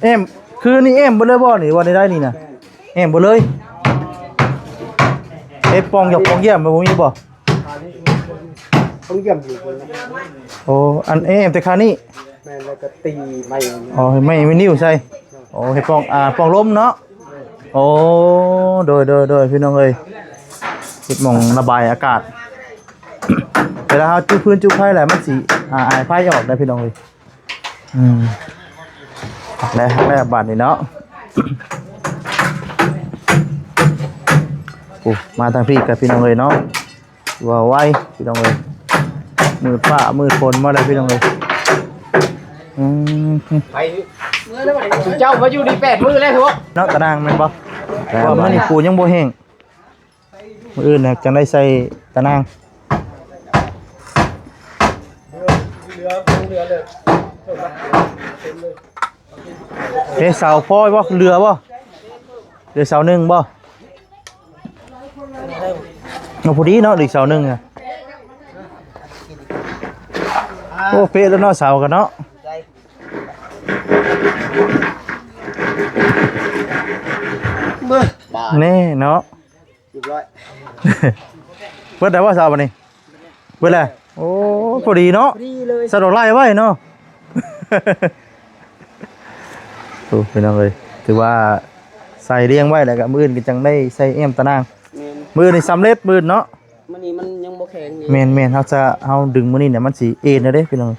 ແອ້ມ ຄືນີ້ແອ້ມເບິດເລີຍບໍ່ນີ້ ວ່າໄດ້ນີ້ນະ ແອ້ມເບິດເລີຍ. ເຮັດປ່ອງຢອກປ່ອງຢ້ຽມບໍ່ມີບໍ່? ປ່ອງຢ້ຽມຢູ່ພຸ້ນນະ. ໂອ້ ອັນແອ້ມແຕ່ຄານີ້. ແມ່ນ ແລ້ວກໍຕີໄມ້. ອໍ ໄມ້ ໄມ້ນິ້ວໃສ່. ໂອ້ ເຮັດປ່ອງ ອ່າ ປ່ອງລົມເນາະ. ໂອ້ ໂດຍ ໂດຍ ໂດຍ ພີ່ນ້ອງເອີຍ ເຮັດໝ່ອງລະບາຍອາກາດ ເວລາເຮົາຈຸຟືນຈຸໄຟແລ້ວ ມັນຊິ ອ່າ ອາຍໄຟອອກໄດ໋ ພີ່ນ້ອງເອີຍ. ອືມ ແລ້ວ ແລ້ວບາດນີ້ເນາະ. ໂອ້ ມາທາງພີ້ກັບພີ່ນ້ອງເອີຍເນາະ ວ່າໄວ ພີ່ນ້ອງເອີຍ ມືດຟ້າມືດຝົນມາແລ້ວ ພີ່ນ້ອງເອີຍ. ອືມ ໄປ ເຈົ້າມາຢູ່ນີ້ແປດມື້ແລ້ວ ເນາະ ຕານາງແມ່ນບໍ່? ແມ່ນ ເພາະວ່າມື້ນີ້ປູຍັງບໍ່ແຫ້ງ. ມື້ອື່ນນະ ຈັ່ງໄດ້ໃສ່ຕານາງ. ເອີ ເສົາພໍບໍ່? ເຫຼືອບໍ່? ເຫຼືອເສົາໜຶ່ງບໍ່? ເອົາພໍດີເນາະ ເຫຼືອເສົາໜຶ່ງອະ. ໂອ້ ເປະແລ້ວເນາະ ເສົາກັນເນາະ. ແນ່ເນາະ. ຮຽບຮ້ອຍ ເບິດແລ້ວບໍ່ເສົາບາດນີ້? ເບິດແລ້ວ. ໂອ້ ພໍດີເນາະ ພໍດີເລີຍ ສະດອກໄລ່ໄວ້ເນາະ. ໂອ້ ພີ່ນ້ອງເອີຍ ຖືວ່າໃສ່ລຽງໄວ້ແລ້ວກໍມື້ອື່ນກໍຈັ່ງໄດ້ໃສ່ແອ້ມຕານາງ. ແມ່ນ ມື້ອື່ນນີ້ສຳເລັດ ມື້ອື່ນເນາະ. ມື້ນີ້ມັນຍັງບໍ່ແຂງນີ້. ແມ່ນໆ ເຮົາຈະ ເຮົາດຶງມື້ນີ້ນະ ມັນຊິເອັນແລ້ວເດ້ ພີ່ນ້ອງ.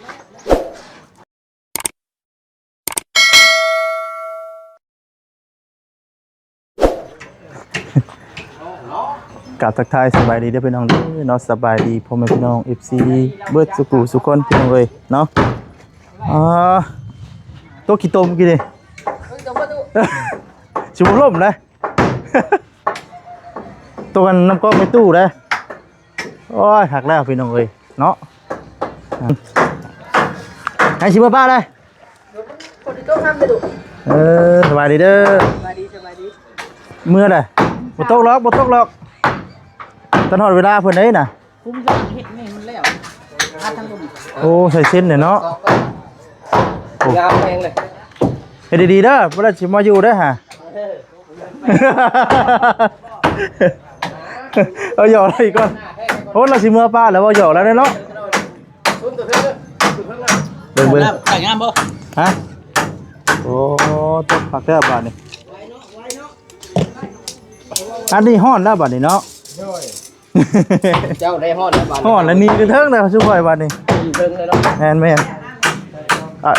ກາບທັກທາຍສະບາຍດີເດີພີ່ນ້ອງເດີເນາະ ສະບາຍດີພໍ່ແມ່ພີ່ນ້ອງ ເອັຟຊີ ເບິດສູ່ຜູ້ສູ່ຄົນພີ່ນ້ອງເອີຍເນາະ. ອ່າ ຕົກຂີ້ຕົມກີ້ນີ້ ຊິບໍ່ລົ້ມເດ້ ຕົກອັນນ້ຳກອກໄປຕູ້ເດ້. ໂອ້ຍ ຄັກແລ້ວພີ່ນ້ອງເອີຍເນາະ. ໃຫ້ຊິເມືອປ້າໄດ້. ເອີ ສະບາຍດີເດີ ສະບາຍດີ ສະບາຍດີ. ເມືອໃດ? ບໍ່ຕົກຫຼອກ ບໍ່ຕົກຫຼອກ ທັນຮອດເວລາເພິ່ນເດ້ນະ. ໂອ້ ໃສ່ເສັ້ນເດ້ເນາະ. ໂອ້ ງາມແຮງເລີຍ. ເຮັດດີໆເດີ ບໍ່ໄດ້ຊິມາຢູ່ເດີຫາ. ເອົາຫຍອກລາວອີກກ່ອນ. ໂອ້ ລາວຊິເມືອປ້າແລ້ວ ເວົ້າຫຍອກລາວແດ່ເນາະ. ເບິ່ງໆ ງາມບໍ່? ຮະ? ໂອ້ ຕົກຄັກແທ້ບາດນີ້. ອັນນີ້ຮ້ອນແລ້ວບາດນີ້ເນາະ. ເຈົ້າໄດ້ຮອດແລ້ວບາດນີ້ ຮອດແລ້ວ ໜີໄປເທິງແລ້ວຊຸມຂ້ອຍບາດນີ້ ຂຶ້ນເທິງແລ້ວເນາະ. ແມ່ນໆ ອ່າໆ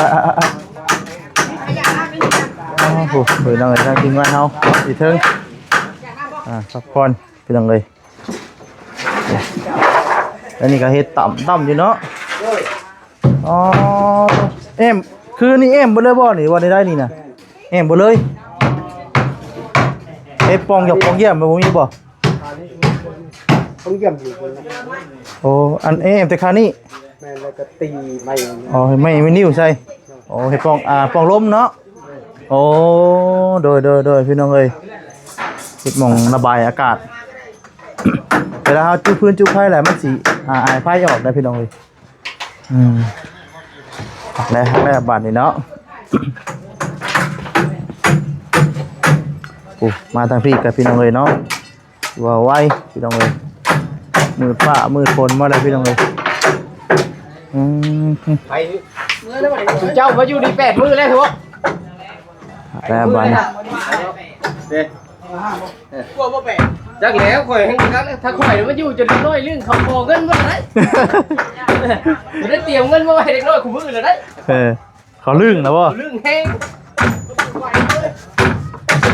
ໂອ້ໂຫ ເບິ່ງເອົາທາງທີມງານເຮົາຢູ່ເທິງ ອ່າ ພັກຜ່ອນພີ່ນ້ອງເອີຍ. ອັນນີ້ກໍເຮັດຕຳ ຕຳຢູ່ເນາະ. ອໍ ແອ້ມ ຄືນີ້ແອ້ມເບິດເລີຍບໍ່ນີ້ ວ່າໄດ້ນີ້ນະ ແອ້ມເບິດເລີຍ. ເຮັດປ່ອງຢອກປ່ອງຢ້ຽມບໍ່ມີບໍ່? ປ່ອງຢ້ຽມຢູ່ພຸ້ນນະ. ໂອ້ ອັນແອ້ມແຕ່ຄານີ້. ແມ່ນ ແລ້ວກໍຕີໄມ້. ອໍ ໄມ້ ໄມ້ນິ້ວໃສ່. ໂອ້ ເຮັດປ່ອງ ອ່າ ປ່ອງລົມເນາະ. ໂອ້ ໂດຍ ໂດຍ ໂດຍ ພີ່ນ້ອງເອີຍ ເຮັດໝ່ອງລະບາຍອາກາດ ເວລາເຮົາຈຸຟືນຈຸໄຟແລ້ວ ມັນຊິ ອ່າ ອາຍໄຟອອກໄດ໋ ພີ່ນ້ອງເອີຍ. ອືມ ແລ້ວ ແລ້ວບາດນີ້ເນາະ. ໂອ້ ມາທາງພີ້ກັບພີ່ນ້ອງເອີຍເນາະ ວ່າໄວພີ່ນ້ອງເອີຍ ມືດຟ້າມືດຝົນມາແລ້ວພີ່ນ້ອງເອີຍ. ອືມ ໄປ ເຈົ້າມາຢູ່ນີ້ແປດມື້ແລ້ວ ຖືວ່າ ແລ້ວບາດນີ້ ເດ້ ກົວບໍ່ແປດ ຈັກແລ້ວ ຂ້ອຍແຮ່ງຈັກແລ້ວ ຖ້າຂ້ອຍມັນຢູ່ຈົນເດັກນ້ອຍລຶ້ງເຂົ້າ ຂໍເງິນບໍ່ໄດ້ ບໍ່ໄດ້ຕຽມເງິນມາໃຫ້ເດັກນ້ອຍຄູ່ມື້ແລ້ວໄດ໋. ເອີ ເຂົາລຶ້ງນະບໍ່? ລຶ້ງແຮງ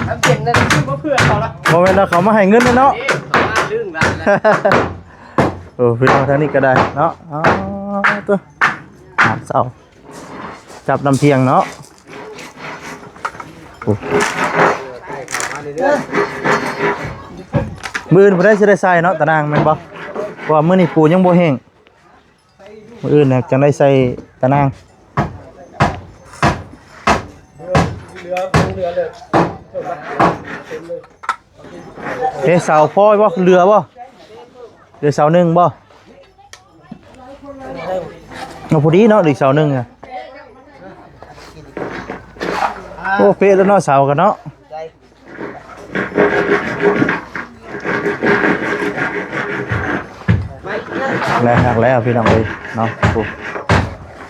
ນ້ຳເຢັນນັ້ນຄືບໍ່ເພື່ອເຂົາລະ ບໍ່ແມ່ນວ່າເຂົາມາໃຫ້ເງິນເນາະ ເດ້ ເຂົາມາລຶ້ງຫຼາຍແລ້ວ. ໂອ້ ພີ່ນ້ອງທາງນີ້ກໍໄດ້ເນາະ. ອໍ ໂຕ ຫາເຊົ້າ ຈັບນ້ຳທ່ຽງເນາະ. ໂອ້ ມື້ອື່ນບໍ່ໄດ້ຊິໄດ້ໃສ່ເນາະ ຕານາງແມ່ນບໍ່? ເພາະວ່າມື້ນີ້ປູຍັງບໍ່ແຫ້ງ ມື້ອື່ນນະ ຈັ່ງໄດ້ໃສ່ຕານາງ. ເອີ ເສົາພໍບໍ່? ເຫຼືອບໍ່? ເຫຼືອເສົາໜຶ່ງບໍ່? ເອົາພໍດີເນາະ ເຫຼືອເສົາໜຶ່ງອະ. ໂອ້ ເປະແລ້ວເນາະ ເສົາກັນເນາະ. ແລ້ວ ແລ້ວພີ່ນ້ອງເອີຍເນາະ ໂອ້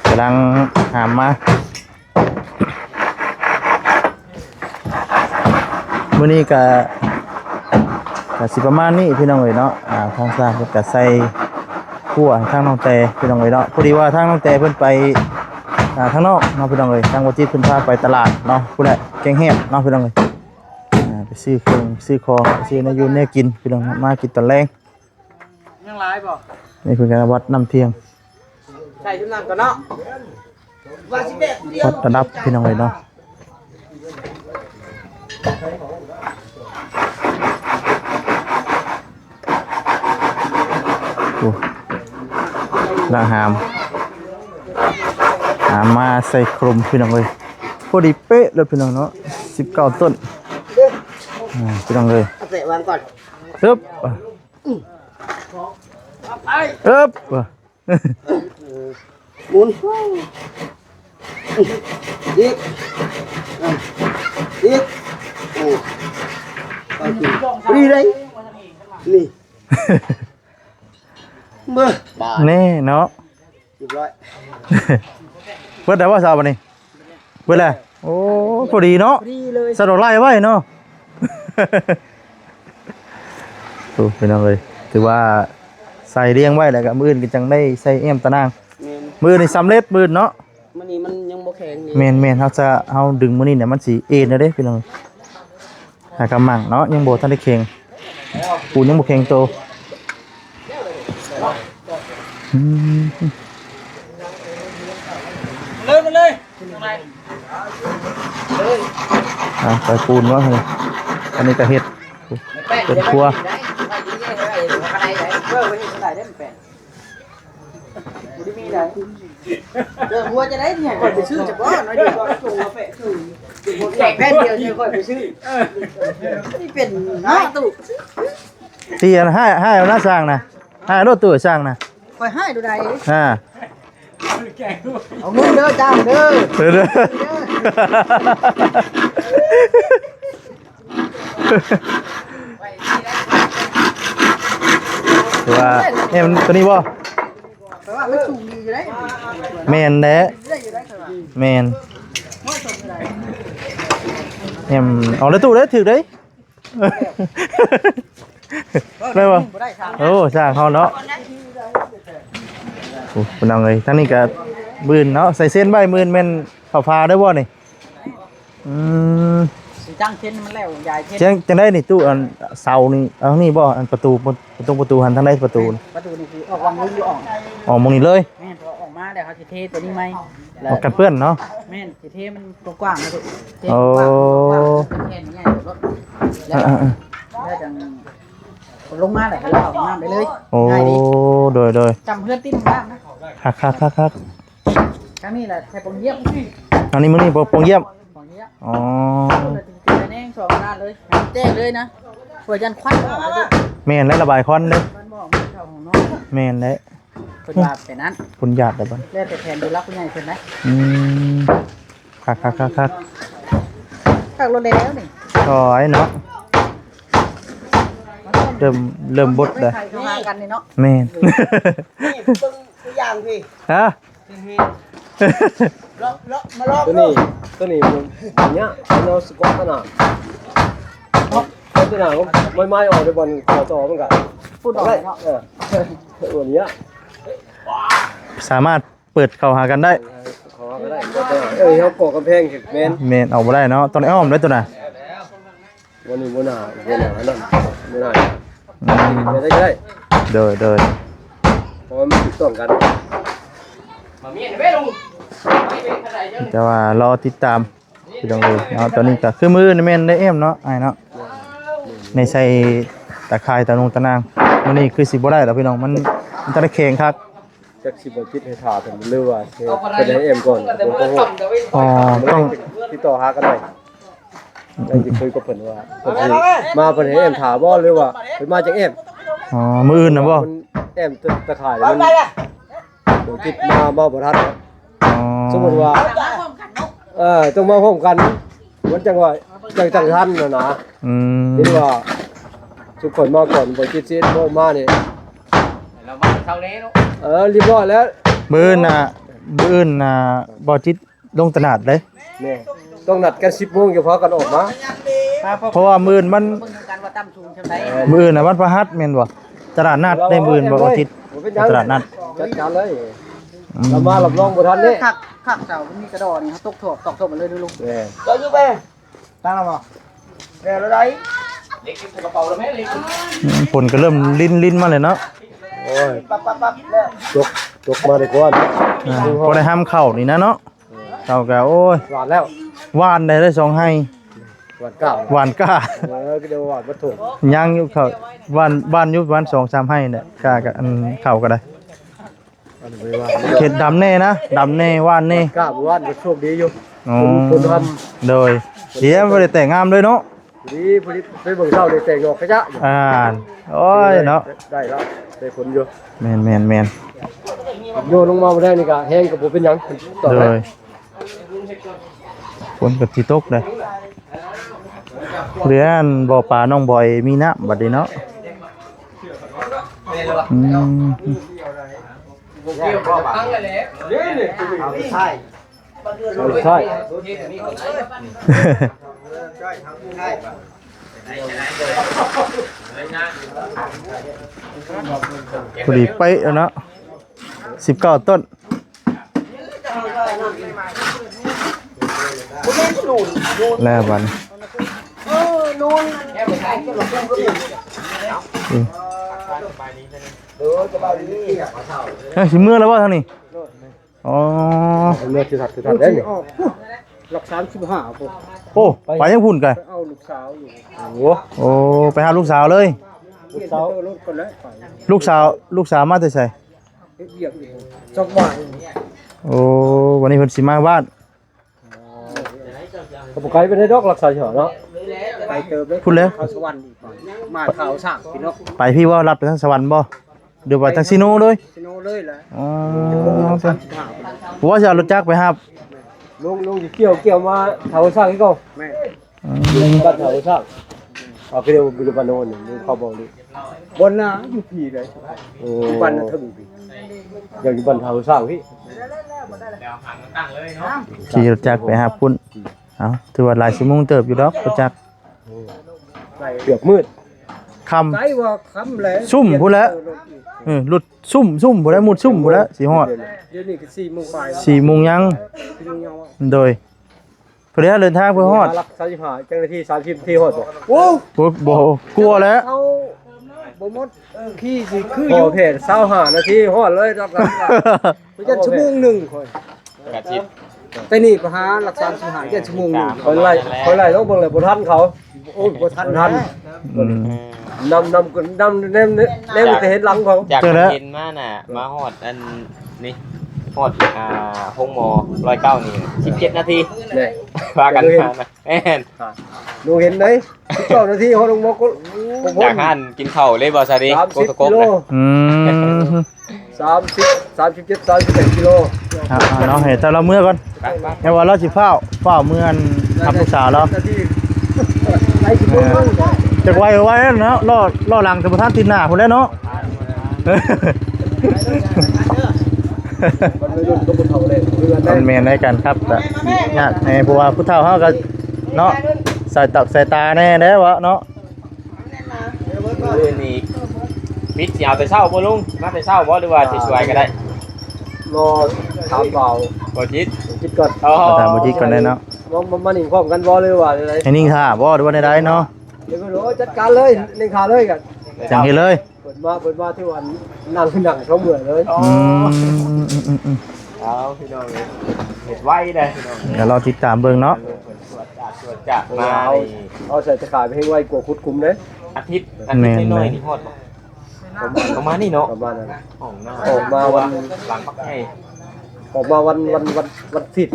ກຳລັງຫາມມາ. ມື້ນີ້ກະ ກະຊິປະມານນີ້ພີ່ນ້ອງເອີຍເນາະ. ອ່າ ທາງຊ່າງເພິ່ນກະໃສ່ຄົ່ວໃຫ້ທາງນ້ອງແຕພີ່ນ້ອງເອີຍເນາະ. ພໍດີວ່າທາງນ້ອງແຕເພິ່ນໄປ ອ່າ ທາງນອກເນາະພີ່ນ້ອງເອີຍ, ທາງບໍ່ຈິດເພິ່ນພາໄປຕະຫຼາດເນາະ ພຸ້ນແຫຼະ ແກ້ງແຮດເນາະພີ່ນ້ອງເອີຍ. ອ່າ ໄປຊື້ເຄື່ອງຊື້ຂອງ ໄປຊື້ແນວຢູ່ແນວກິນພີ່ນ້ອງ ມາກິນຕອນແລງ. ຍັງຫຼາຍບໍ່? ນີ້ເພິ່ນກະວັດນ້ຳທ່ຽງ ໃສ່ຊຸດນັ້ນກ່ອນເນາະ ວ່າຊິແບກຜູ້ດຽວ ວັດລະດັບພີ່ນ້ອງເອີຍເນາະ. ໂອ້ ລະຫາມ ຫາມມາໃສ່ໂຄຣມພີ່ນ້ອງເອີຍ ພໍດີເປະເລີຍພີ່ນ້ອງເນາະ ສິບເກົ້າຕົ້ນ. ອ່າ ພີ່ນ້ອງເອີຍ ເອົາແຕະວາງກ່ອນ ເອີບ ເອີບ ໝູນ ອີກ ອີກ ເອີ ພໍດີເດ້ ນີ້ ເບິ່ງ ແນ່ເນາະ ຮຽບຮ້ອຍ ເບິດແລ້ວບໍ່ຊາວບັດນີ້? ເບິດແລ້ວ. ໂອ້ ພໍດີເນາະ ພໍດີເລີຍ ສະດອກໄລ່ໄວ້ເນາະ. ໂອ້ ພີ່ນ້ອງເອີຍ ຖືວ່າໃສ່ລຽງໄວ້ ແລ້ວກະມື້ອື່ນກະຈັ່ງໄດ້ໃສ່ແອ້ມຕາໜ່າງ. ແມ່ນ ມື້ອື່ນນີ້ສຳເລັດ ມື້ອື່ນເນາະ. ມື້ນີ້ມັນຍັງບໍ່ແຂງນີ້. ແມ່ນໆ ເຮົາຈະ ເຮົາດຶງມື້ນີ້ນະ ມັນຊິເອັນແລ້ວເດ້ພີ່ນ້ອງ. ຫາກຳມັງເນາະ ຍັງບໍ່ທັນໄດ້ແຂງ ປູນຍັງບໍ່ແຂງໂຕ. ອືມ ເລີຍ ມາເລີຍ ອ່ະ ໄປປູນເນາະ. ອັນນີ້ກະເຮັດເປັນຄົວ ເອີ ໄປເຮັດໄດ້ ບໍ່ໄດ້ມີໃດ. ເອີ ຫົວຈະໄດ້ນີ້ ຂ້ອຍໄປຊື້ສະເພາະໜ້ອຍດຽວ ແຜ່ນດຽວນີ້ຂ້ອຍໄປຊື້. ນີ້ເປັນເນາະຕູ້ ຕີອັນ ໃຫ້ ໃຫ້ເອົານະຊ່າງນະ ໃຫ້ໂລດຕູ້ຊ່າງນະ. ຂ້ອຍໃຫ້ດູໃດ ອ່າ ເອົາເງິນເດີ ຈ້າງເດີ ເດີ ເດີ. ຄືວ່າ ແມ່ນໂຕນີ້ບໍ່? ແຕ່ວ່າມັນສູງດີຢູ່ເດ້. ແມ່ນແຫຼະ ແມ່ນ. ແມ່ນ ເອົາເລີຍຕູ້ເດີ ຖືກເດ້. ໄດ້ບໍ່? ໂອ້ ຊ່າງເຮົາເນາະ. ໂອ້ ພີ່ນ້ອງເອີຍ ທາງນີ້ກະມື້ອື່ນເນາະ ໃສ່ເຊັນໄວ້ ມື້ອື່ນແມ່ນເຂົ້າພາໄດ້ບໍ່ນີ້? ອືມ ຊິຕັ້ງເຊັນມັນແລ້ວ ຢາຍເຊັນ. ຈັ່ງ ຈັ່ງໃດນີ້ຕູ້ ອັນເສົານີ້ ເອົານີ້ບໍ່? ອັນປະຕູ ປະຕູ ປະຕູຫັ້ນ ທາງໃດປະຕູ? ປະຕູນີ້ຄືອອກວັງວຶ້ງຢູ່ ອອກ ອອກໝ່ອງນີ້ເລີຍ. ແມ່ນ ເພາະອອກມາແລ້ວເຮົາຊິເທໂຕນີ້ໃໝ່ ອອກກັນເປື້ອນເນາະ. ແມ່ນ ຊິເທມັນກວ້າງໆ ນະ. ໂອ້ ແຄ່ນີ້ໃຫຍ່ໂລດ ແລ້ວ ອ່າໆ ແລ້ວຈັ່ງລົງມາແລ້ວເຮົາເອົານ້ຳໄປເລີຍ. ໂອ້ ງ່າຍດີ. ໂດຍໆ ຈຳເຮືອນຕິດນ້ຳນະ. ຄັກໆໆໆ. ທາງນີ້ແຫຼະໃສ່ປ່ອງຢ້ຽມ. ອັນນີ້ ມື້ນີ້ປ່ອງຢ້ຽມ ປ່ອງຢ້ຽມ. ອໍ ແນງສອງດ້ານເລີຍ ແຈ້ງເລີຍນະ ເພື່ອຢ້ານຄວັນອອກເດ້. ແມ່ນແຫຼະ ລະບາຍຄວັນເດ້. ຄວັນບໍ່ອອກ ມັນເຂົ້າຫ້ອງນອນ. ແມ່ນແຫຼະ ເພິ່ນວ່າແບບນັ້ນ ບຸນຍາດແລ້ວບັດ ແລ້ວແຕ່ແຜນຜູ້ຫຼັກຜູ້ໃຫຍ່ເພິ່ນນະ. ອືມ ຄັກໆໆໆ. ຄັກໂລດແລ້ວນີ້ ສວຍເນາະ. ເລີ່ມ ເລີ່ມບົດແລ້ວ ຫາກັນນີ້ເນາະ. ແມ່ນ ນີ້ເບິ່ງຕົວຢ່າງພີ້ ຮະ? ເລາະ ເລາະ ມາລອງ ໂຕນີ້ ໂຕນີ້ບໍ່ ບໍ່ຍາກ ເຮົາສະກອດຂະໜາດ ເນາະ ຂະໜາດໄມ້ໆ ອອກໄດ້ບ່ອນຕໍ່ໆ ມັນກະ ພຸດອອກເນາະ. ເອີ ໂອ້ ນີ້ ສາມາດເປີດເຂົ້າຫາກັນໄດ້ ເອີ ເຮົາກໍ່ກຳແພງ ແມ່ນ ແມ່ນ ອອກບໍ່ໄດ້ເນາະ ຕ້ອງໄດ້ອ້ອມເດ້ໂຕນະ. ບໍ່ນີ້ບໍ່ໜ້າ ບໍ່ໜ້າອັນນັ້ນ ບໍ່ໜ້າ. ອືມ ເຮັດໄດ້ກໍໄດ້. ໂດຍ ໂດຍ ເພາະວ່າມັນຖືກຕ້ອງກັນ. ແຕ່ວ່າລໍຕິດຕາມພີ່ນ້ອງເອີຍເນາະ. ຕອນນີ້ກໍຄືມື້ອື່ນແມ່ນໄດ້ແອ້ມເນາະ ອ້າຍເນາະ ໄດ້ໃສ່ຕາຂ່າຍຕານົງຕານາງ. ມື້ນີ້ຄືຊິບໍ່ໄດ້ດອກພີ່ນ້ອງ ມັນ ມັນຕ້ອງໄດ້ແຂງຄັກ. ຈັກຊິບໍ່ຕິດໃຫ້ຖ້າເພິ່ນ ຫຼືວ່າຊິເພິ່ນໃຫ້ແອ້ມກ່ອນ ບໍ່ຮູ້. ອໍ ຕ້ອງຕິດຕໍ່ຫາກັນໄວ້ ໄດ້ຊິຄຸຍກັບເພິ່ນວ່າ ເພິ່ນຊິມາ ເພິ່ນໃຫ້ແອ້ມຖ້າບໍ່ ຫຼືວ່າເພິ່ນມາຈັ່ງແອ້ມ. ອໍ ມື້ອື່ນນະບໍ່? ມັນແອ້ມຕະ ຕະຂ່າຍມັນບໍ່ຕິດ ມາ ມາບໍ່ທັນເນາະ. ອໍ ສົມມຸດວ່າ ເອີ ຕ້ອງມາພ້ອມກັນ ມັນຈັ່ງວ່າ ຈັ່ງ ຈັ່ງທັນຫັ້ນນະ. ອືມ ເຫັນວ່າ ຊຸມຂ້ອຍມາກ່ອນ ບໍ່ ເຈັດສິບເອັດໂມງມານີ້ ລາວມາເຊົ້າແລ້ວເນາະ. ເອີ ຮຽບຮ້ອຍແລ້ວ. ມື້ອື່ນນະ ມື້ອື່ນນະ ບໍ່ຈິດ ລົງຕະຫຼາດເດ້. ແມ່ນ ຕ້ອງນັດກັນສິບໂມງ ຈັ່ງພາກັນອອກມາ. ເພາະວ່າມື້ອື່ນມັນ ມື້ອື່ນນະວັນພະຫັດແມ່ນບໍ່? ຕະຫຼາດນັດໃນມື້ອື່ນບໍ່ອາທິດ ຕະຫຼາດນັດ ຈັດການເລີຍ. ອືມ ລາວມາຮັບຮອງບໍ່ທັນເດ້. ຄັກ ຄັກເຈົ້າ ມີກະດອນ ເຮົາຕົກຖອກ ຕອກຖອກມາເລີຍເດີລູກ. ແມ່ນ ເຈົ້າຢູ່ແປ ຕັ້ງແລ້ວບໍ່? ແລ້ວໃດ ເຫຼັກຢູ່ໃນກະເປົາແລ້ວແມ່ ເຫຼັກ. ອືມ ຝົນກໍເລີ່ມລິນໆມາແລ້ວເນາະ. ໂອ້ຍ ປັບໆໆແລ້ວ ຕົກ ຕົກມາໄດ້ກ່ອນ. ອ່າ ພໍໄດ້ຫາເຂົ້ານີ້ນະເນາະ. ເຈົ້າກໍ ໂອ້ຍ ຫວ່ານແລ້ວ ຫວ່ານໄດ້ ໄດ້ສອງໄຮ່ ຫວ່ານກ້າ ຫວ່ານກ້າ. ເອີ ກໍໄດ້ຫວ່ານບໍ່ຖົ່ມ ຍັງຢູ່ເຂົ້າ ຫວ່ານ ຫວ່ານຢູ່ປະມານສອງສາມໄຮ່ແຫຼະ ກ້າກໍ ອັນ ເຂົ້າກໍໄດ້. ອັນໄປຫວ່ານ ເຮັດດຳແດ່ນະ ດຳແດ່ ຫວ່ານແດ່ ກ້າຫວ່ານກໍໂຊກດີຢູ່. ອໍ ຝົນ ຝົນທຳ ໂດຍ ເສຍບໍ່ໄດ້ແຕ່ງງາມເລີຍເນາະ. ພໍດີ ພໍດີໄປເບິ່ງເຊົ້າໄດ້ແຕ່ງດອກຂະຈະຢູ່. ອ່າ ໂອ້ຍເນາະ ໄດ້ແລ້ວ ໄດ້ຜົນຢູ່. ແມ່ນໆໆ ໂຍນລົງມາບໍ່ໄດ້ນີ້ກະແຮງກໍບໍ່ເປັນຫຍັງ. ໂດຍ ຝົນກໍຊິຕົກເດ້. ເຮືອນບໍ່ປານ້ອງບອຍມີນ້ຳບັດນີ້ເນາະ. ອືມ ເອົາໄປໃຊ້ ພໍດີເປະແລ້ວເນາະ ສິບເກົ້າຕົ້ນ. ແລ້ວບັດນີ້ ອືມ ເອີ ຊິເມືອແລ້ວບໍ່ທາງນີ້? ອໍ ເມືອຊິທັດ ຊິທັດໄດ້ນີ້ ຫຼັກສາມສິບຫ້າພຸ້ນ. ໂອ້ ໄປທາງພຸ້ນກະ ໄປເອົາລູກສາວຢູ່. ໂອ້ ໂອ້ ໄປຫາລູກສາວເລີຍ. ລູກສາວ ລູກສາວ ລູກສາວມາແຕ່ໃສ? ເຮັດວຽກຢູ່ຈັງຫວັດ. ໂອ້ ວັນນີ້ເພິ່ນຊິມາບ້ານ. ກໍບໍ່ໄກປານໃດດອກ ຫຼັກສາມສິບຫ້າເນາະ. ໄກເຕີບເດ້ ພຸ້ນແຫຼະ ເຂົ້າສະຫວັນອີກ ມາທ່າຊ້າງພີ່ນ້ອງ. ໄປພີ້ບໍ່? ລັດໄປທາງສະຫວັນບໍ່? ຫຼືວ່າທາງຊີໂນເລີຍ? ຊີໂນເລີຍແຫຼະ. ອໍ ສາມສິບຫ້າ ບໍ່ວ່າຊິເອົາລົດຈັກໄປຮັບ. ແມ່ນ ລົງ ລົງຊິກ່ຽວ ກ່ຽວມາທ່າຊ້າງອີກເນາະ. ແມ່ນ ອືມ ບ້ານທ່າຊ້າງ ເອົາຄືດຽວບໍ່ໄດ້ບ້ານໂນ້ນ ເຂົາບອກນີ້ ບ່ອນນາຢູ່ພີ້ໃດ. ໂອ້ ຢູ່ບ້ານນາເທິງພີ້ ຢາກຢູ່ບ້ານທ່າຊ້າງພີ້. ຂີ່ລົດຈັກໄປຫາພຸ້ນ. ເອົ້າ ຖືວ່າຫຼາຍຊົ່ວໂມງເຕີບຢູ່ດອກລົດຈັກ. ເກືອບມືດ ຄ່ຳ ໃກ້ວ່າຄ່ຳແລ້ວ ຊຸ່ມພຸ້ນແຫຼະ. ເອີ ຫຼຸດຊຸ່ມ ຊຸ່ມພຸ້ນແຫຼະ ມຸດຊຸ່ມພຸ້ນແຫຼະ ຊິຮອດ. ດຽວນີ້ກໍສີ່ໂມງປາຍ ສີ່ໂມງຍັງ ສີ່ໂມງຍັງ. ໂດຍ ເພື່ອເດີນທາງເພື່ອຮອດຫຼັກສາມສິບຫ້າ ຈັກນາທີ ສາມສິບນາທີຮອດບໍ່? ໂອ້ ບໍ່ ບໍ່ ກົວແລ້ວ ເຮົາບໍ່ໝົດ ຂີ່ຊິຄືຢູ່ ແຜນຊາວຫ້ານາທີຮອດເລີຍ. ຢ້ານຊົ່ວໂມງໜຶ່ງຂ້ອຍ ກະຊິ ແຕ່ນີ້ໄປຫາຫຼັກສາມສິບຫ້າ ຢ້ານຊົ່ວໂມງໜຶ່ງ. ຂ້ອຍໄລ່ ຂ້ອຍໄລ່ລອງເບິ່ງແລ້ວບໍ່ທັນເຂົາ. ໂອ້ຍ ບໍ່ທັນ ບໍ່ທັນ. ອືມ ນຳ ນຳ ນຳ ແນມ ແນມແຕ່ເຫັນຫຼັງເຂົາ. ຈາກເຫັນມານະ ມາຮອດອັນນີ້ ຮອດ ອ່າ ໂຮງໝໍຮ້ອຍເກົ້ານີ້ ສິບເຈັດນາທີ ແນ່ ພາກັນມານະ. ແມ່ນ ໜູເຫັນໄດ໋ ສິບເກົ້ານາທີຮອດໂຮງໝໍ. ໂອ້ ຈາກຮ້ານກິນເຂົ້າເລີຍບໍ່ຊາດີ ສາມສິບກິໂລ. ອືມ ສາມສິບ ສາມສິບເຈັດ ສາມສິບແປດກິໂລ. ອ່າໆ ເນາະ ໃຫ້ແຕ່ລາວເມືອກ່ອນ. ແຕ່ວ່າລາວຊິຟ້າວ ຟ້າວເມືອ ອັນຮັບລູກສາວລາວ ໄປສິບໂມງ ເອີ ຈັກໄວໄວເນາະ. ລໍ້ ລໍ້ຫຼັງຈະບໍ່ທັນຕິດໜ້າພຸ້ນແຫຼະເນາະ. ມັນແມ່ນໃນການຂັບກະຍາກແດ່ ເພາະວ່າຜູ້ເຖົ້າເຮົາກະເນາະ ສາຍຕາ ສາຍຕາແດ່ແດ່ວະເນາະ. ມື້ນີ້ປິດຊິເອົາແຕ່ເຊົ້າບໍ່ລຸງ? ມາແຕ່ເຊົ້າບໍ່ ຫຼືວ່າຊິສວຍກໍໄດ້? ລໍຖາມບ່າວ ບ່າວຈິດ ຈິດກ່ອນ. ອໍ ມາຖາມບ່າວຈິດກ່ອນໄດ້ເນາະ. ມາ ມາ ມາໜິ່ງພ້ອມກັນບໍ່ ຫຼືວ່າໃດ? ໃຫ້ໜິ່ງຖ້າບໍ່ ຫຼືວ່າໃດເນາະ? ດຽວ ໂອ້ ຈັດການເລີຍ ໜິ່ງຖ້າເລີຍກໍ ຈັ່ງເຮັດເລີຍ. ເພິ່ນມາ ເພິ່ນມາຖືວ່ານັ່ງ ນັ່ງເຊົາເມື່ອຍເລີຍ. ອໍ ອືມ ເອົາ ພີ່ນ້ອງເອີຍ ເຮັດໄວເດ້ພີ່ນ້ອງ. ດຽວລໍຕິດຕາມເບິ່ງເນາະ. ເພິ່ນສວດຈາກ ສວດຈາກມານີ້ ເອົາໃສ່ຕະຂ່າຍໄປແຮງໄວກວ່າຂຸດຂຸມເດ້. ອາທິດ ອາທິດນ້ອຍໆນີ້ຮອດບໍ່? ປະມານ ປະມານນີ້ເນາະ ປະມານນັ້ນ. ອອກມາວັນ ຫຼັງປັກໃຫຍ່ ອອກມາວັນ ວັນ ວັນ ວັນທິດ.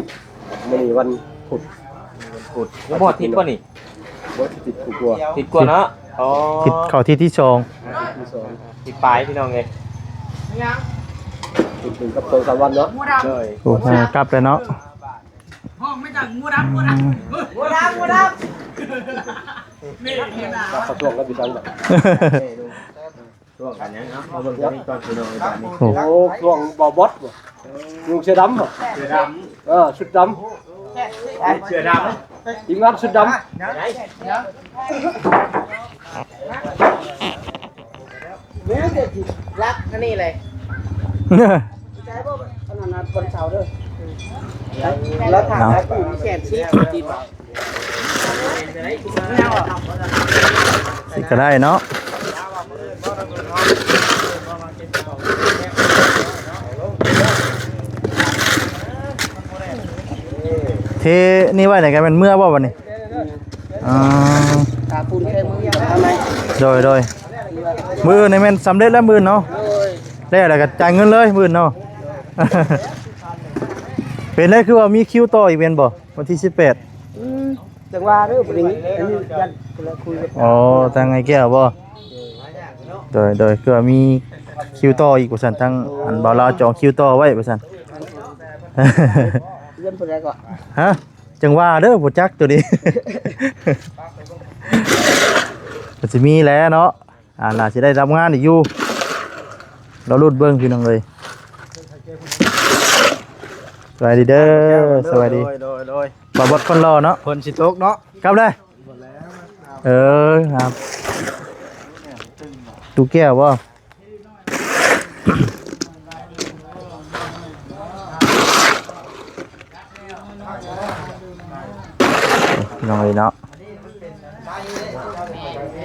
ມື້ນີ້ວັນພຸດ ວັນພຸດ ບໍ່ທິດບໍ່ນີ້? ບໍ່ ທິດກວ່າ ທິດກວ່າເນາະ. ອໍ ທິດ ເຂົ້າທິດທີສອງ ທິດທີສອງ ທິດປາຍ ພີ່ນ້ອງເອີຍ. ທິດໜຶ່ງກັບສອງສາມວັນເນາະ. ໂດຍ ໂອ້ ກັບແລ້ວເນາະ. ອືມ ງົວດຳ ງົວດຳ ເອີ ງົວດຳ ເຂົາຊ່ວງກັນຢູ່ທາງໃດ? ຊ່ວງກັນຫຍັງ? ເອົາ ມາເບິ່ງກັນອີກກ່ອນ ພີ່ນ້ອງເອີຍ ບາດນີ້. ໂອ້ ໂອ້ ຊ່ວງບໍ່ບອດບໍ່? ນຸ່ງເສື້ອດຳບໍ່? ເສື້ອດຳ ເອີ ຊຸດດຳ ເສື້ອດຳ ທີມງານຊຸດດຳ. ລັກອັນນີ້ເລີຍ ໃຊ່ບໍ່? ອັນນັ້ນນະ ວັນເສົາເດີ ແລ້ວຖາມວ່າປູ່ແສນສີ່ກິນບໍ່? ຊິກະໄດ້ເນາະ ເທນີ້ໄວ້ນີ້ກະແມ່ນເມືອບໍ່ບາດນີ້? ອໍ ຕາປູນແຄ່ມືກັບທາງໃນ. ໂດຍ ໂດຍ ມື້ອື່ນນີ້ແມ່ນສຳເລັດແລ້ວ ມື້ອື່ນເນາະ. ໂດຍ ແລ້ວ ແລ້ວກະຈ່າຍເງິນເລີຍມື້ອື່ນເນາະ. ເປັນໄດ ຄືວ່າມີຄິວຕໍ່ອີກແມ່ນບໍ່? ວັນທີສິບແປດ ອືມ ຈັ່ງວ່າເດີ ບໍ່ໄດ້ມີ ອັນນີ້ ອໍ ທາງໄອ້ແກ້ວບໍ່? ໂດຍ ໂດຍ ຄືວ່າມີຄິວຕໍ່ອີກວ່າຊັ້ນ ທາງອັນບ່າວລາວຈອງຄິວຕໍ່ໄວ້ວ່າຊັ້ນ. ເຮືອນຜູ້ໃດເກາະ? ຮະ? ຈັ່ງວ່າເດີ ບໍ່ຈັກໂຕນີ້ ກໍຊິມີແຫຼະເນາະ. ອ່າ ໜ້າຊິໄດ້ຮັບງານອີກຢູ່ ລໍລຸ້ນເບິ່ງພີ່ນ້ອງເອີຍ. ສະບາຍດີເດີ ສະບາຍດີ ໂດຍ ໂດຍ ໂດຍ ບ່າວບົດຄົນຫຼໍ່ເນາະ ຝົນຊິຕົກເນາະ. ກັບເລີຍ ເອີ ຄັບ ຕູ້ແກ້ວບໍ່? ພີ່ນ້ອງເອີຍເນາະ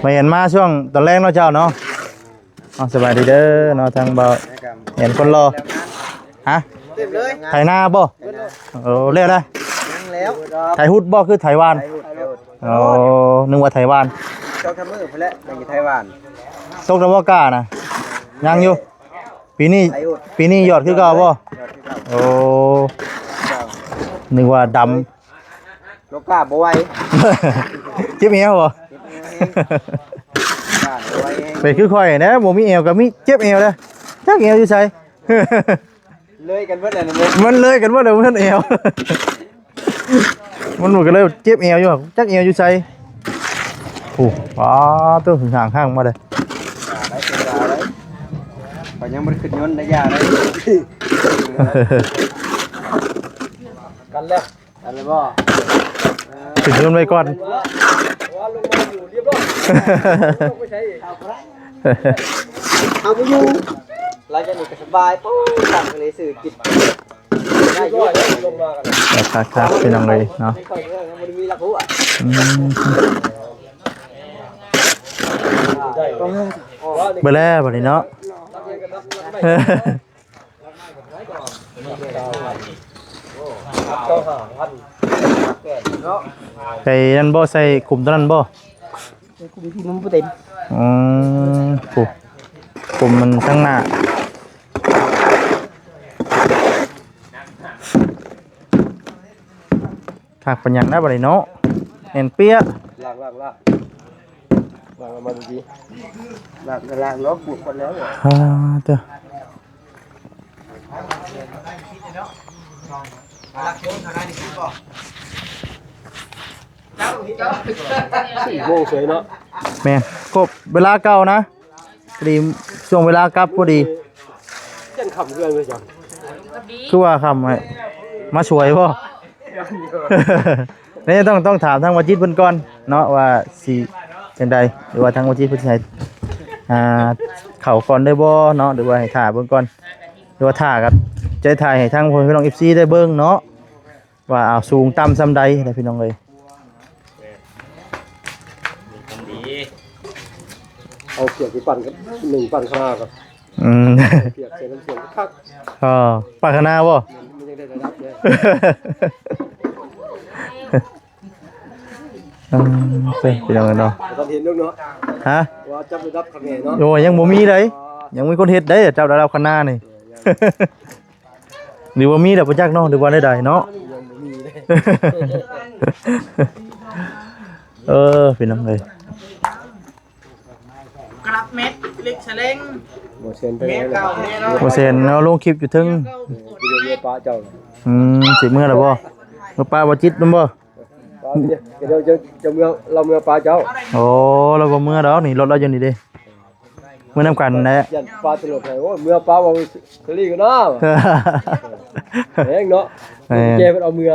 ມາເຫັນມາຊ່ວງຕອນແລງເນາະເຈົ້າເນາະ. ເອົາ ສະບາຍດີເດີເນາະ ທາງບ່າວ ເຫັນຄົນຫຼໍ່ ຮະ? ເຕັມເລີຍ ໄຖນາບໍ່? ໂອ້ ແລ້ວລະ ຍັງແລ້ວ ໄຖຮຸດບໍ່ ຄືໄຖຫວ່ານ? ໄຖຮຸດ ໄຖຮຸດ ໂອ້ ນຶກວ່າໄຖຫວ່ານ. ສອງສາມມື້ພຸ້ນແຫຼະ ຍັງຢູ່ໄຖຫວ່ານ. ຕົກແລ້ວບໍ່ກ້ານະ? ຍັງຢູ່. ປີນີ້ ໄຖຮຸດ ປີນີ້ຢອດຄືເກົ່າບໍ່? ຢອດຄືເກົ່າ. ໂອ້ ເກົ່າ ນຶກວ່າດຳ ໂລກາບໍ່ໄຫວ ເຈັບແອວບໍ່? ເຈັບແອວແຮງ ຢ້ານບໍ່ໄຫວແຮງ. ເປັນຄືຂ້ອຍແດ່ ບໍ່ມີແອວກໍມີເຈັບແອວເດ້ ຈັກແອວຢູ່ໃສ? ເລີຍກັນເບິດແລ້ວນະ ມັນເລີຍກັນເບິດແລ້ວ ມັນແອວ ມັນກໍເລີຍເຈັບແອວຢູ່ ຈັກແອວຢູ່ໃສ. ໂອ້ ປາໂຕ ຫ່າງໆມາເດ້ ຢ່າໄດ້ ຢ່າໄດ້ ຂ້ອຍຍັງບໍ່ໄດ້ຂຶ້ນຍົນໄດ້ ຢ່າໄດ້ ກັນແລ້ວ ອັນນີ້ບໍ່ ເອີ ຖືເງິນໄວ້ກ່ອນ ວ່າລົງມາຢູ່ຮຽບຮ້ອຍ ລົງໄປໃສອີກ ເອົາບໍ່ຢູ່ ຫຼັງຈາກນີ້ກໍສະບາຍ ໂອ້ ຕັ້ງໄປເລີຍ ຊື້ກິນ ຮຽບຮ້ອຍ ລົງມາກັນ ຄັກໆ ພີ່ນ້ອງເອີຍເນາະ ບໍ່ໄດ້ມີຫຼັກຫົວ ອືມ ໄດ້ ເບິດແລ້ວບັດນີ້ເນາະ. ໄປນັ້ນບໍ່ ໃສ່ຂຸມຕົວນັ້ນບໍ່? ໃສ່ຂຸມທີ່ມັນບໍ່ເຕັມ ອືມ ຂຸມ ຂຸມມັນທາງໜ້າ. ຄັກປານຫຍັງນະບັດນີ້ເນາະ ແໜ້ນເປຍ. ລ້າງ ລ້າງ ລ້າງ ລ້າງອອກມາດີໆ ລ້າງ ລ້າງເນາະ ຂູດກ່ອນແລ້ວ ອ່າ ເຕີ ສີ່ໂມງເສຍເນາະ ແມ່ນ ຄົບເວລາເກົ່ານະ. ພໍດີຊ່ວງເວລາກັບພໍດີ ຢ້ານຄ່ຳເຮືອນເລີຍຈັ່ງ ຄືວ່າຄ່ຳ ມາສວຍບໍ່? ນີ້ຕ້ອງ ຕ້ອງຖາມທາງວາຈິດເພິ່ນກ່ອນເນາະ ວ່າຊິຈັ່ງໃດ ຫຼືວ່າທາງວາຈິດເພິ່ນຊິໃຫ້ ອ່າ ເຂົ້າກ່ອນໄດ້ບໍ່ເນາະ ຫຼືວ່າໃຫ້ຖ້າເບິ່ງກ່ອນ ຫຼືວ່າຖ້າກໍຈະຖ່າຍໃຫ້ທາງພໍ່ແມ່ພີ່ນ້ອງ ເອັຟຊີ ໄດ້ເບິ່ງເນາະ ວ່າ ເອົາ ສູງຕ່ຳສ່ຳໃດນະພີ່ນ້ອງເອີຍ. ເອົາພຽກໄປປັ່ນກັບໜຶ່ງປັ່ນຄະນາກ່ອນ ອືມ ພຽກໃສ່ນ້ຳແຂງຄັກ ອໍ ປັ່ນຄະນາບໍ່? ມັນ ມັນຍັງໄດ້ລະດັບເດ້ ອືມ ເອີ ພີ່ນ້ອງເນາະ ບໍ່ທັນເຫັນເນາະ ຮະ ວ່າຈັບລະດັບຄະແນນເນາະ ໂອ້ຍ ຍັງບໍ່ມີໃດ ອໍ ຍັງມີຄົນເຮັດໃດ ຈັບລະດັບຄະນານີ້ ຫຼືວ່າມີແລ້ວບໍ່ຈັກເນາະ ຫຼືວ່າໃດໆເນາະ ຍັງບໍ່ມີເດ້ ເອີ ພີ່ນ້ອງເອີຍ ກະລັບເມັດ ເຫຼັກສະແລງ ບໍ່ແຊນໄປແລ້ວ ບໍ່ແຊນເນາະ ລົງຄລິບຢູ່ເທິງ ເອີ ວິດີໂອປະເຈົ້າ ອືມ ຊິເມືອແລ້ວບໍ່? ເມືອປະບໍ່ຈິດນຳບໍ່? ເຈົ້າ ເຈົ້າເມືອ ລາວເມືອປາເຈົ້າ. ໂອ້ ລາວບໍ່ເມືອດອກນີ້ ລົດລາວຢູ່ນີ້ເດ້ ເມືອນຳກັນແຫຼະ. ຢ້ານປາຕະຫຼົດໃຫ້ ໂອ້ຍ ເມືອປາເວົ້າສະລີກັນນະ ແຮງເນາະ. ແມ່ນ ແກ່ເພິ່ນເອົາເມືອ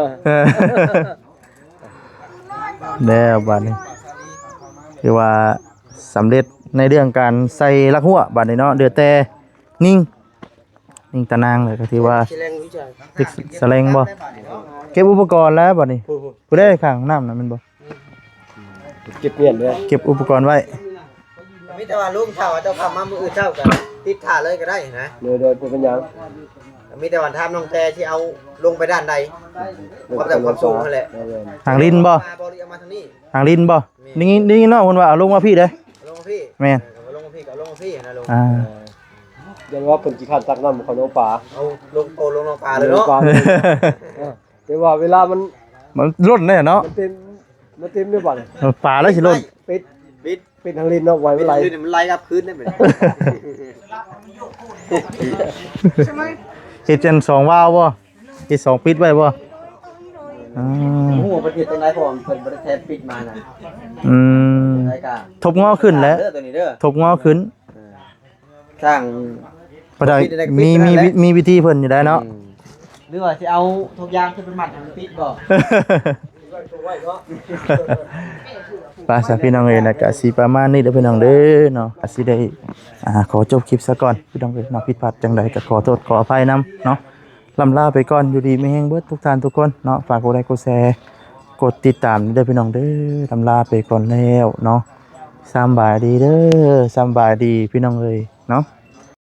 ແລ້ວບາດນີ້ ຖືວ່າສຳເລັດໃນເລື່ອງການໃສ່ຫຼັກຮົ້ວບາດນີ້ເນາະ. ເຫຼືອແຕ່ຍິງ ຍິງຕານາງ ແລ້ວກໍຖືວ່າ ຊິແລງວິຊາ ເຮັດສະແລງບໍ່ ເກັບອຸປະກອນແລ້ວບາດນີ້. ຜູ້ ຜູ້ ຜູ້ໃດຂ້າງນ້ຳນະແມ່ນບໍ່? ເກັບມ້ຽນເດ້ ເກັບອຸປະກອນໄວ້. ມີແຕ່ວ່າລຸງ ຖ້າວ່າເຈົ້າເຂົ້າມາມື້ອື່ນເຊົ້າກໍຕິດຖ້າເລີຍກໍໄດ້ນະ. ໂດຍ ໂດຍ ບໍ່ເປັນຫຍັງ. ມີແຕ່ວ່າຖາມນ້ອງແຕ່ຊິເອົາລົງໄປດ້ານໃດ ຄວາມ ຄວາມສູງຫັ້ນແຫຼະ. ໂດຍ ໂດຍ ທາງລິນບໍ່? ມາບໍ່ ຫຼືເອົາມາທາງນີ້? ທາງລິນບໍ່? ແມ່ນ ໄດ້ຍິນ ໄດ້ຍິນເນາະ ເພິ່ນວ່າເອົາລົງມາພີ້ເດ້. ເອົາລົງມາພີ້? ແມ່ນ ເອີ ເອົາລົງມາພີ້ກໍເອົາລົງມາພີ້ນະລຸງ. ອ່າ ຢ້ານວ່າເພິ່ນຂີ້ຄ້ານຕັກນ້ຳເຂົ້າໜອງປາ ເອົາລົງໂຕລົງໜອງປາເລີຍເນາະ. ເອີ ແຕ່ວ່າເວລາມັນ ມັນລົ້ນແດ່ເນາະ ມັນເຕັມ ມັນເຕັມເດ້ບັດນີ້ ເອີ ປາແລ້ວຊິລົ້ນ. ປິດ ປິດ ປິດທາງລິນເນາະ ໄວ້ມັນໄຫຼ ມັນໄຫຼກັບຄືນໄດ້ບັດນີ້. ເຮັດຈັນສອງວາວບໍ່? ເຮັດສອງປິດໄວ້ບໍ່? ອືມ ບໍ່ຮູ້ວ່າເພິ່ນເຮັດຈັ່ງໃດ ເພາະວ່າເພິ່ນບໍ່ໄດ້ແທນປິດມານະ. ອືມ ໄດ້ກະ ທົບງໍຂຶ້ນແຫຼະ ເດີ ຕົວນີ້ເດີ ທົບງໍຂຶ້ນ. ເອີ ສ້າງ ບໍ່ໄດ້ ມີ ມີ ມີວິທີເພິ່ນຢູ່ໄດ໋ເນາະ. ອືມ ຫຼືວ່າຊິເອົາທຸກຢ່າງຂຶ້ນໄປມັດໃຫ້ມັນຕິດບໍ່? ໄປຊະພີ່ນ້ອງເອີຍ ແລ້ວກະຊິປະມານນີ້ເດີພີ່ນ້ອງເດີເນາະ. ກະຊິໄດ້ ອ່າ ຂໍຈົບຄລິບຊະກ່ອນພີ່ນ້ອງເອີຍເນາະ. ຜິດພາດຈັ່ງໃດກໍຂໍໂທດຂໍອະໄພນຳເນາະ. ລ່ຳລາໄປກ່ອນ ຢູ່ດີມີແຮງເບິດທຸກທ່ານທຸກຄົນເນາະ. ຝາກກົດໄລກົດແຊ ກົດຕິດຕາມເດີພີ່ນ້ອງເດີ. ລ່ຳລາໄປກ່ອນແລ້ວເນາະ. ສຳບາຍດີເດີ ສຳບາຍດີພີ່ນ້ອງເອີຍເນາະ.